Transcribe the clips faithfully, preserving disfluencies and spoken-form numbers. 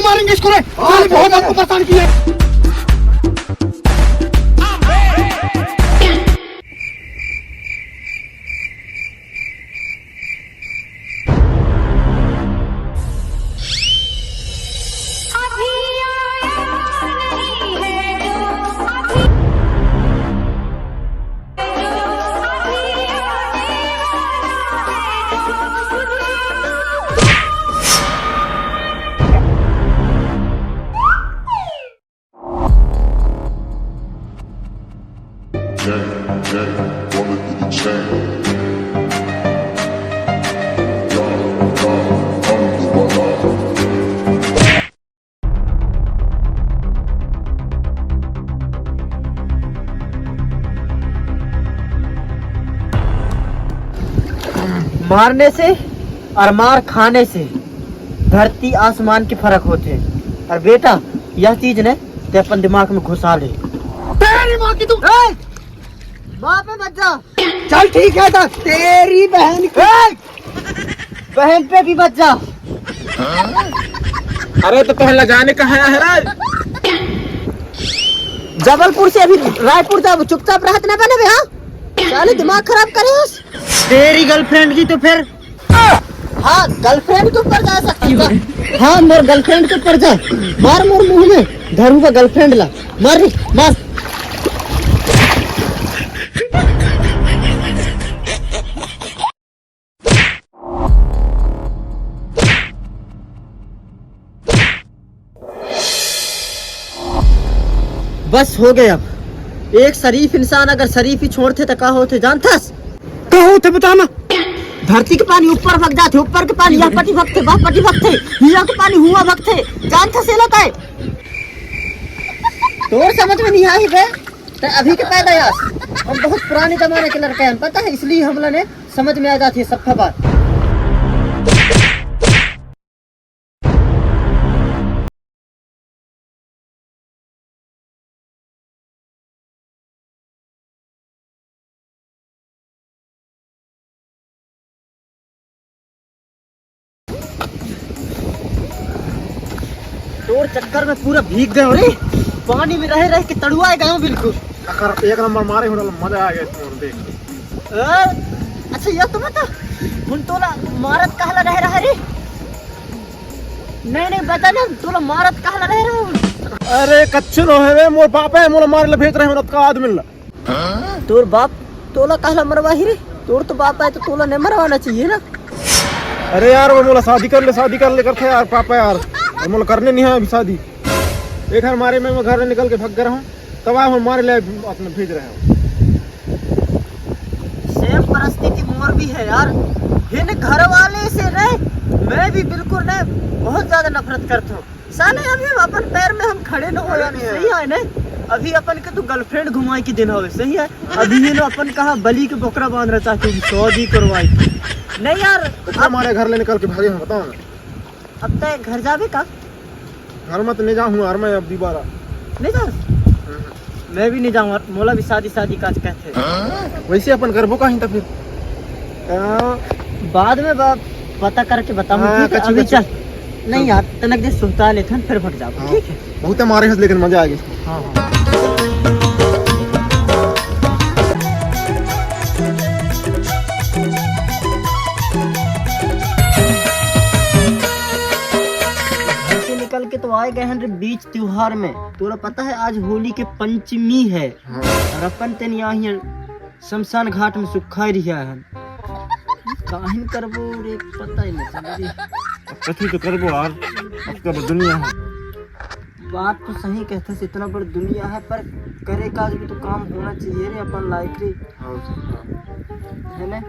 मारेंगे इसको रे। साले बहुत हमको परेशान किया है। मारने से और मार खाने से धरती आसमान के फर्क होथे। और बेटा, यह चीज ने ते अपन दिमाग में घुसा ले। तेरी माँ की तू। ए! माँ पे मत जा। चल ठीक है तो तेरी बहन की। ए! बहन पे भी मत जा। अरे तो पहला जाने कहाँ है रे? जबलपुर से अभी रायपुर जाबो, चुपचाप रहत ना बने बे, हाँ? साले दिमाग खराब करे हस। तेरी गर्लफ्रेंड की तो फिर। हाँ, गर्लफ्रेंड के ऊपर जा सकता है। हाँ, मोर गर्लफ्रेंड के ऊपर जा। मार मोर मुंह में, धरूंगा गर्लफ्रेंड ला। मार रे, मार। बस हो गए। अब एक शरीफ इंसान अगर शरीफ ही छोड़थे त का होथे जानथस? का होथे बता ना। धरती के पानी ऊपर भग जाथे, ऊपर के पानी यह पटी भगथे, वह पटी भगथे, हिया के पानी हुआ भगथे। जानथस एला तय? तोर समझ में नहीं आई बे, ते अभी के पैदा यास। हम बहुत पुराने जमाने के लड़के हैं, पता है, इसलिए हमला ने समझ में आ जाती है सब खबर। तोर चक्कर में पूरा भीग गए रे, पानी में रहे रहे के तड़ुआ गए बिल्कुल। अगर एक नंबर मारे हो, मजा आ गया इसमें, देख। ए, अच्छा, ये तो बता, हुन तोला मारत कहला रहे रहा रे? नहीं, नहीं, बता ना, तोला मारत कहला रहे रहा? अरे, कच्चो नो है रे, मोर बाप है, मोला मारे ला भेज रहे हो, का आदमी ला। तोर बाप तोला कहला मरवाही रे? तोर तो बाप है, तो तोला नहीं मरवाना चाहिए ना। अरे यार, वो मोला शादी कर ले, शादी कर ले करथे यार, पापा यार, और मोला करने नहीं है अभी शादी। एक हर मारे में मैं घर से निकल के भाग गया हूँ, तब आए हो मारे ले अपने भेज रहे हो। सेम परिस्थिति मोर भी है यार। हिन घर वाले से ने मैं भी बिल्कुल ने बहुत ज्यादा नफरत करता हूँ। साले अभी अपन पैर में हम खड़े न हो यार, नहीं है। सही है ने? अभी अपन के तू गर्लफ्रेंड घुमाए के दिन हवे, सही है? अभी ये लो अपन कहा बलि के बोकरा बांध रहा था कि शादी करवाए। नहीं यार, तो क्या अब मारे घर ले निकल के भागे हम, बताओ ना। अब तय घर जाबे का? घर में तो नहीं जाऊँ यार मैं अब दोबारा। नहीं जा? मैं भी नहीं जाऊँ, मोला भी शादी शादी काज कहते। वैसे अपन करबो कहीं तो फिर। तो बाद में बा-, पता करके बताऊँ, हाँ, ठीक है? कच्ची, अभी कच्ची। चल। नहीं यार, तनक दे सुहता लेथन, फिर भग जाओ, हाँ। ठीक है? बहुत मारे हंस, लेकिन मजा आ गया। हाँ, हाँ। घर से निकल के तो आए गए हैं रे बीच त्योहार में। तोरा पता है आज होली के पंचमी है। हाँ। और अपन तेन यहाँ शमशान घाट में सुखाए रिहा हन। काहिन करबो रे, पता ही नहीं चल रही। अब कथी तो करबो यार, अब तो दुनिया है। बात तो सही कहते से, इतना बड़ दुनिया है, पर करे का भी तो काम होना चाहिए रे अपन लायक रे। हाँ, सही बात। है ना?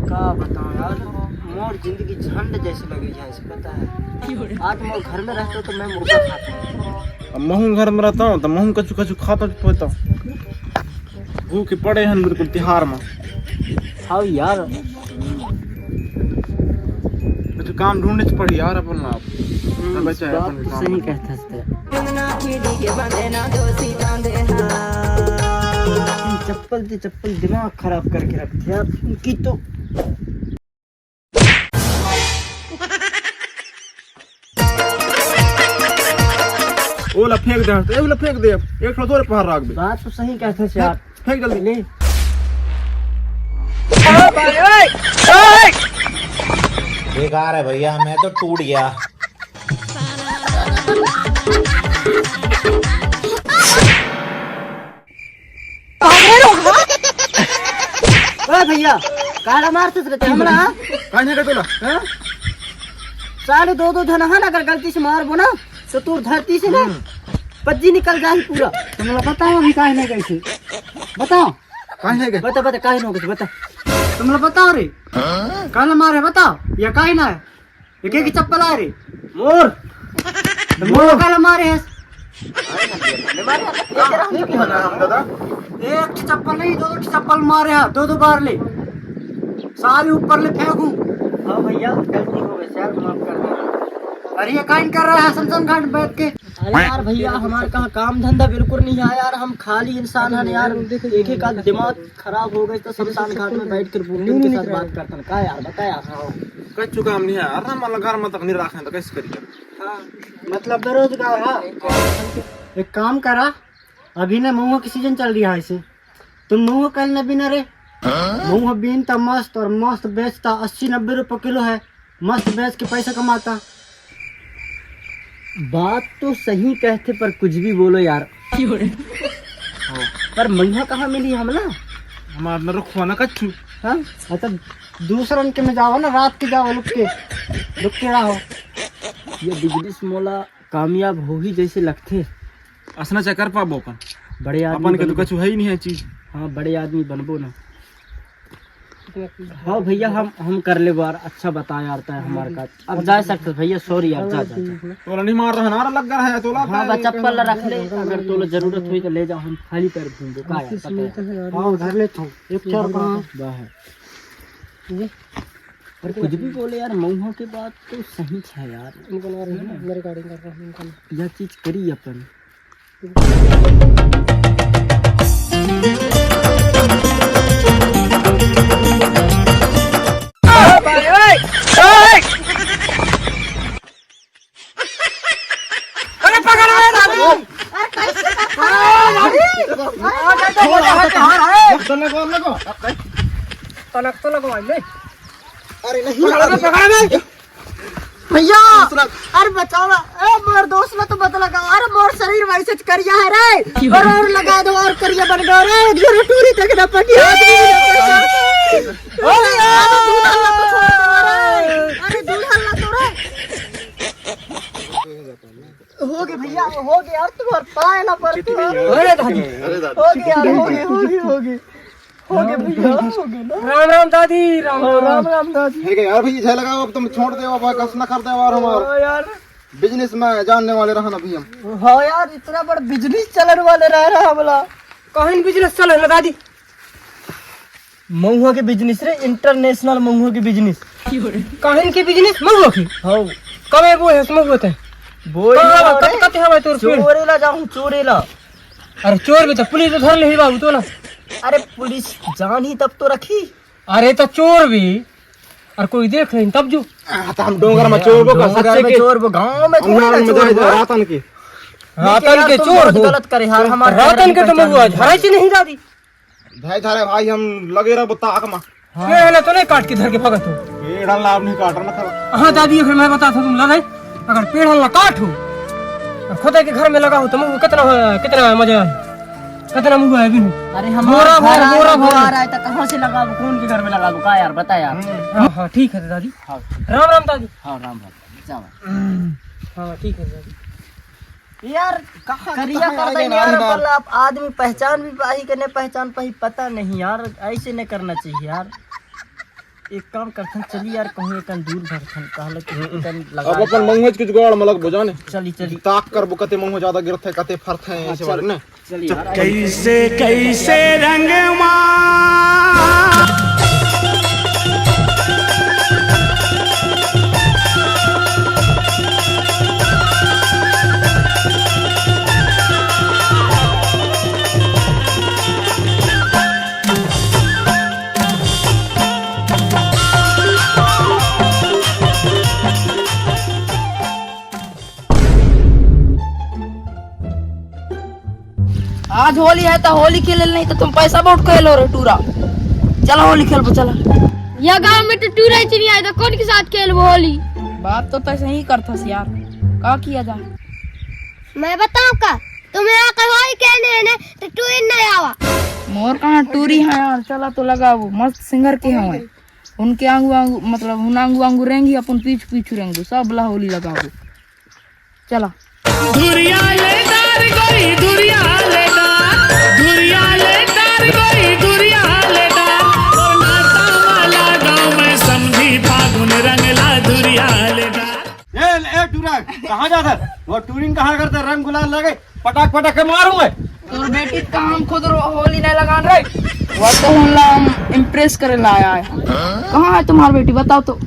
का बताऊं यार, मोर जिंदगी झंड जैसे लगी है, ऐसे पता है। आज मोर घर में रहता तो मैं मुर्गा खाता। अब महूं घर में रहता हूँ तो महूं कछु कछु खाता पीता। भूखे पड़े हैं बिल्कुल तिहार में। हाँ यार। कुछ काम ढूंढने से पड़ी यार अपन आप। हम्म, बचा है बात अपन तो काम। सही कहता है। चप्पल ते चप्पल दिमाग खराब करके रखते यार उनकी तो। ओला फेंक दे, हट, ओला फेंक दे, एक ठो तोरे पहाड़ राख दे। बात तो सही कहते हैं यार। फेंक जल्दी। ले। बेकार है भैया, मैं तो टूट गया। ओए भैया, काला मारथस रे ते हमला, हाँ? काहे नहीं कहते ना? हाँ? साले दो दो झन हन, अगर गलती से मारबो ना, तो तोर धरती से ना पज्जी निकल जाही पूरा। तुमला बताओ अभी काहे नहीं कइसे? बताओ। काहे नहीं कइसे? बता, बता, काहे नहीं कइसे? बता। तुमला बताओ रे। काला मारे बताओ, या काहे ना? एक एक चप्पल आ रे। मोर। मोर काला मारे हस। एक चप्पल नहीं, दो दो चप्पल मारे हा, दो दो बार ले। सारे ऊपर ले फेंकू। हाँ भैया, गलती हो गई सर, माफ कर दो। अरे ये काइन कर रहा है शमशान घाट में बैठ के? अरे यार भैया, हमारे कहाँ काम धंधा बिल्कुल नहीं है यार, हम खाली इंसान हैं यार। एक एक आध दिमाग खराब हो गए तो शमशान घाट में बैठ कर बूढ़न के साथ बात करते हैं। का यार, बता यार। हाँ। कह चुका हम नहीं है यार, ना मतलब घर में तक नहीं रखे तो कैसे करिए? हाँ। मतलब बेरोजगार है। एक काम करा, अभी ना महुआ की सीजन चल रही है इसे, तुम महुआ कल न बिना रे। महुआ बीनता मस्त और मस्त बेचता, अस्सी नब्बे रुपये किलो है, मस्त बेच के पैसा कमाता। बात तो सही कहते, पर कुछ भी बोलो यार। हाँ, पर महुआ कहाँ मिली हमला? हमार न रखवा ना कच्चू। हाँ, अच्छा, दूसरन के में जावा ना, रात के जावा, लुक के, लुक के रहो। ये बिजनेस मोला कामयाब होही जैसे लगथे। असना चक्कर पाबो अपन। बड़े आदमी अपन के तो बनबो। कछु है ही नहीं है चीज। हाँ, बड़े आदमी बनबो ना। हाँ भैया, हम हम कर ले बार। अच्छा बता यार, तय हमार का। अब जा सकते भैया, सॉरी यार, जा जा, जा। तोला नहीं मार रहा ना, लग रहा है तोला। हाँ बस, चप्पल ला रख ले, अगर तोला जरूरत हुई तो ले जाओ, हम खाली पैर घूम दो का यार, पता है। हाँ, उधर ले तो एक चार पाँच। वाह है। पर कुछ भी बोले यार, महुआ के बात तो सही है यार। इनको ना रही है, मैं रिकॉर्डिंग कर रहा हूँ इनको। यह चीज करी अपन। अरे पकड़ रे दादू। अरे कैसे पकड़ रे दादू? अरे, अरे, अरे, अरे, अरे, तनक तो लगवा ले। अरे नहीं। पकड़ रे, पकड़ रे। भैया, अरे बचावा। ए, मोर दोस्त ने तो बदला का। अरे मोर शरीर वैसे ज करिया है रे। और, और लगा दो, और करिया बन गया रे। जरूर टूरी तक ना पटी आदमी। अरे यार, दूध हल्ला तो छोड़ दो रे। अरे दूध हल्ला तो रे। हो गए भैया, हो गए यार, तुम्हारे पाए ना पड़ते हो। अरे दादी। अरे दादी। हो गए यार, हो गए, हो गए, हो गए। हो गए भैया, हो गए ना। राम राम दादी, राम हाँ, राम। राम राम दादी। ठीक है यार, भैया जय लगाओ, अब तुम छोड़ दे, अब कस ना कर दे यार, हमारा हाँ यार। बिजनेस में जानने वाले रहना भैया। हाँ यार, इतना बड़ा बिजनेस चलन वाले रह रहा बोला। कहीं बिजनेस चले ना दादी? महुआ के बिजनेस रे, इंटरनेशनल महुआ के बिजनेस। काहन के बिजनेस? महुआ के? हाँ। कमे वो है, महुआ ते। बोल कहाँ ना हवा? रे। कत-, कत हवा तोर पेड़? चोरेला जाऊँ, चोरेला। अरे चोर भी तो पुलिस तो धर ले ही बाबू तो ना। अरे पुलिस जान ही तब तो रखी। अरे तो चोर भी, और कोई देख रही तब जो। आ, तो हम डोंगर में चोर वो कर डोंगर सकते में के? चोर वो, गाँव में थोड़ी ना अंधार में चोर जाए वो। रातन के। रातन के चोर हो। गलत करे यार, हमारे रातन के तो महुआ झराई से नहीं जाती। धाय धारे भाई हम लगे रहो ताक मा। हाँ। पेड़ हला तो नहीं काट के धर के भगत हो। पेड़ हला आप नहीं काट रहा ना खरा। हाँ दादी, अगर मैं बता था तुम लड़ाई, अगर पेड़ हला काट हो, और खुदा के घर में लगा हो तो मुझे कितना, कितना मजा आए, कितना मुझे है भी। अरे हम बोरा भर, बोरा भर। आ रहा है तो कहाँ से लगाबो, कौन के घर में लगाबो का यार, बता यार। हाँ, हाँ, ठीक है दादी। हाँ। राम राम दादी। हाँ, राम राम। जाओ। हाँ, ठीक है दादी। यार, कहाँ करिया कहाँ कर आ देंगे गया यार, यार? पर आप आदमी पहचान भी पाही के नहीं पहचान पाही, पता नहीं यार, ऐसे नहीं करना चाहिए यार। एक काम करथन, चली यार, कहूँ एक दूर भरथन, कहले कि एक लगा अब अपन दे। मंगोज के जुगाड़ मलक बुझाने। चली, चली। ताक कर बुकते मंगो ज्यादा गिरथे, कते फरथे, हाँ, ऐसे चल। वाले ने। चलिए यार, कैसे कैसे रंगमा। आज होली है तो होली खेले, नहीं तो तुम पैसा बहुत खेलो रे टूरा। चलो होली खेलबो, चलो। यह गांव में तो टूरा ही नहीं आए तो कौन के साथ खेलबो होली? बात तो तय सही करथस यार, का किया जाए? मैं बताऊं का? तुम्हें आकर होली खेलने है ना, तो टूरी नहीं आवा। मोर कहाँ टूरी है यार, चला तो लगाबो, मस्त सिंगर के हवे। उनके आंगू आंगू, मतलब उन आंगू आंगू रेंगी, अपन पीछू पीछू रेंगू, सब ला होली लगाबो। चला। धुरिया ले डार गोरी, धुरिया ले डार, धुरिया ले डार गोरी, धुरिया ले डार। तोर नाता वाला गाँव में समधी फागुन रंगला धुरिया ले डार। ए, ए टूरा, कहाँ जात हस? वो टूरिंग कहाँ करता, रंग गुलाल लगे, पटाख पटाख के मारूं मैं। तोर बेटी का हम खुद रो-, होली नहीं लगान रे। वो तो हम ला हम इम्प्रेस करे ला आया है। कहाँ है तुम्हारी बेटी, बताओ तो।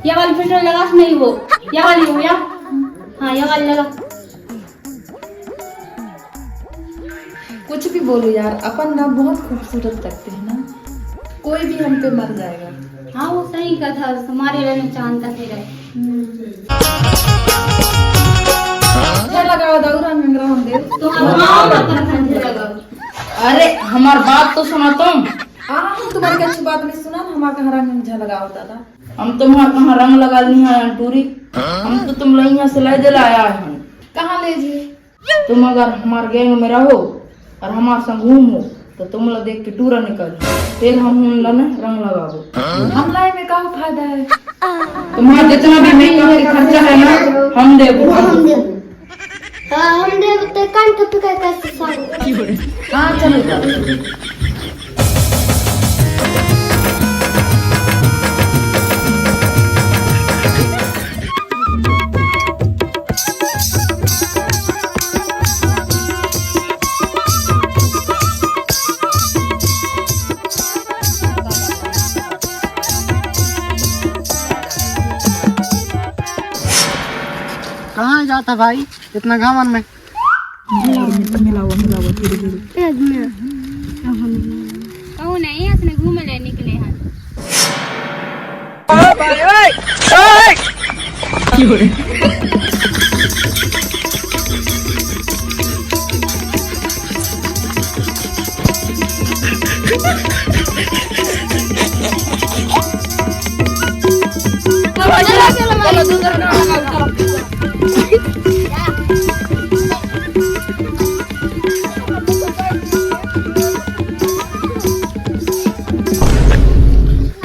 ये वाली फिल्टर लगा कि नहीं वो? ये वाली हो या? हाँ, ये वाली लगा। कुछ भी बोलो यार, अपन ना बहुत खूबसूरत लगते हैं ना, कोई भी हम पे मर जाएगा। हाँ, वो सही कहा था, तुम्हारे रहने चांद तक ही रहे। क्या लगाओ दाऊ राम इंद्रा हम देव? तुम हाँ, हाँ, हाँ, हाँ, हाँ, लगाओ। अरे, हमार बात तो सुना तुम। हाँ, हम तुम्हारी अच्छी बात नहीं सुना, हमारा कहाँ रंग झलकाओ दादा। हम तुम्हार कहाँ रंग लगा ली हैं टूरी? हम तो तुम ला यहाँ से ले दिला आया हैं। कहाँ ले जी? तुम अगर हमार गैंग में रहो और हमार संग घूमो, तो तुम ला देख के टूरा निकल, फिर हम उन ला ना रंग लगाबो। हम लाए में का फायदा है? तुम्हारा जितना भी मेकअप के खर्चा है ना, हम देबो। हम देबो। हाँ, हम देबो, तो कान के पकड़ के साथ। हाँ, चलो, चलो। कहाँ जाता भाई इतना घामन में? मिलाओ, मिलाओ, धीरे, धीरे। कहूँ नहीं, असने घूमे ले निकले हैं।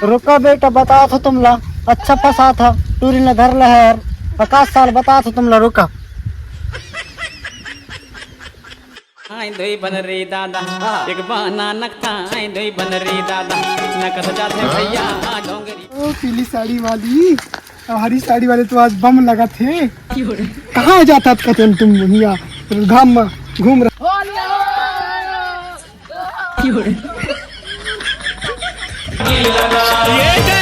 रुका बेटा, बतात हो तुमला, अच्छा फंसात हो, टूरी ने धर ले है यार, पचास साल बतात हो तुमला, रुका। आए दोई बनरी दादा, एक बाना नकता, आए दोई बनरी दादा, नकत जाते भैया डोंगरी। ओ पीली साड़ी वाली, अब हरी साड़ी वाले तो आज बम लगा थे। कहाँ जाता था तुम, तुम हिया घाम में घूम रहे। ये